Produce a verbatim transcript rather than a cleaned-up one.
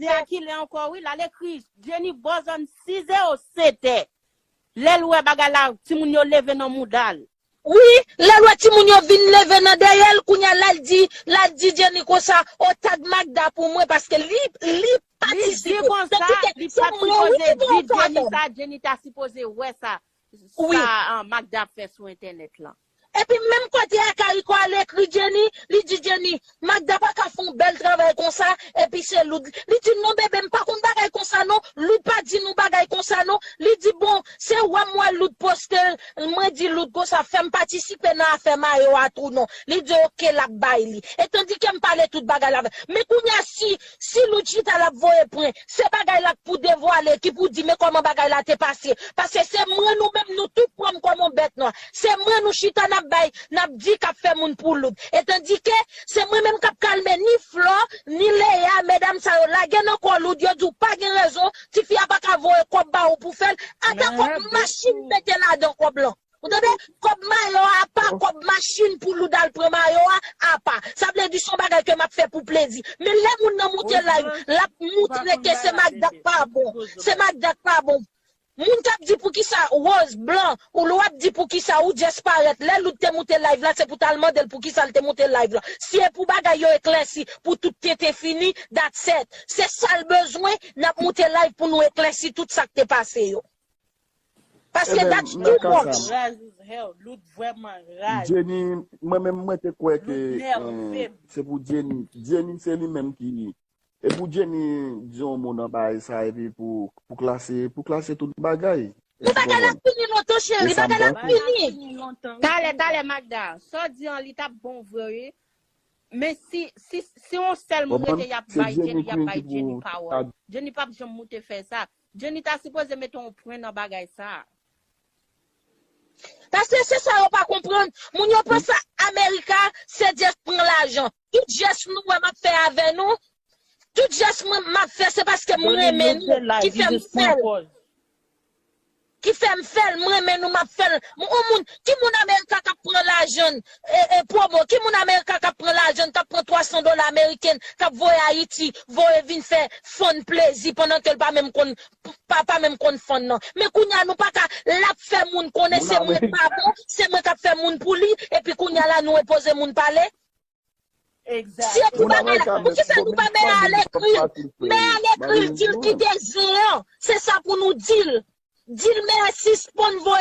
Di a kilè ankò, wi, l al ekri Jenny bò zòn sis zewo sèt. Lè l wè bagay la, timoun yo leve nan mouda l. Wi, lè l wè timoun yo vin leve nan dèyè l, kounye a l al di, l al di Jenny konsa, o tag Magda pou mwen, paske li, li patisipe. Li di konsa, li pa t sipoze di Jenny sa, Jenny ta sipoze wè sa, sa Magda ap fè sou entènèt lan. Epi menm kote a Kariko al ekri Jenny, li di Jenny, Magda pa ka fè yon bèl travay konsa, epi se Loud. Li di non bebe, m pa konn bagay konsa non, Loud pa di nou bagay konsa non. Li di bon, se wè m wè Loud poste l, mwen di Loud konsa, fè m patisipe nan afè mayo a tou non. Li di oke l ap bay li. E tandike m pale tout bagay la avè. Men kounye a si, si Loud chita l ap voye pwen, se bagay la k pou devwale, ki pou di men kòman bagay la te pase. Paske se mwen nou menm nou tout pran m kòm yon bèt nwa. Se mwen nou chita n ap bay, n ap di k ap fè moun pou Loud. E tandike se mwen menm k ap kalme ni Flò, ni Leya, medam sa yo lage nan kò Loud, yo di w pa gen rezon, tifi a pa ka voye kòb ba ou pou fè l, ata kòb machin mete ladan kòb lan. Ou tande? Kòb mayo a apa, kòb machin pou Loud al pran mayo a apa. Sa vle di se yon bagay ke m ap fè pou plezi. Men lè moun nan moute live, l ap moutre ke se Magda k pa bon. Se Magda k pa bon. Moun k ap di poukisa Rose Blanc, ou l w ap di poukisa ou just parèt. Lè Loud te moute live la, se pou t al mande l poukisa l te moute live la. Si e pou bagay yo eklèsi, pou tout tenten fini, that's it. Se sa l bezwen, n ap moute live pou nou eklèsi tout sa k te pase yo. Paske that's too much. Jenny, mwen menm mwen te kwè ke se pou Jenny. Jenny se li menm ki. E pou Jenny di yon mo nan bagay sa epi pou pou klase pou klase tout bagay. Pou bagay la fini lontan cheri, bagay la fini. Talè, talè Magda, sa w di an li t ap bon vre wi. Men si si si yon sèl moun rete y ap bay Jenny, y ap bay Jenny pawòl. Jenny p ap janm moute fè sa. Jenny ta sipoze mete yon pwen nan bagay sa. Paske se sa yo pa konprann. Moun yo panse Amerika se just pran lajan. Tout jès nou wè m ap fè avè nou, tout jès mwen m ap fè se paske m renmen nou ki fè m fè l. Ki fè m fè l, m renmen nou m ap fè l. Yon moun, ki moun Amerika k ap pran lajan n, e, e, pwomo, ki moun Amerika k ap pran lajan n, k ap pran twa san dola ameriken, k ap voye Ayiti, voye vin fè fun plezi pandan ke l pa menm konn pa pa menm konn fann nan. Men kounye a nou pa ka l ap fè moun konnen se mwen k pa bon, se mwen k ap fè moun pou li, epi kounye a la nou enpoze moun pale. Si e pou bagay la, poukisa nou pa men al ekri l? Men al ekri l, di l kite zen an. Se sa pou nou di l. Di l men sispann voye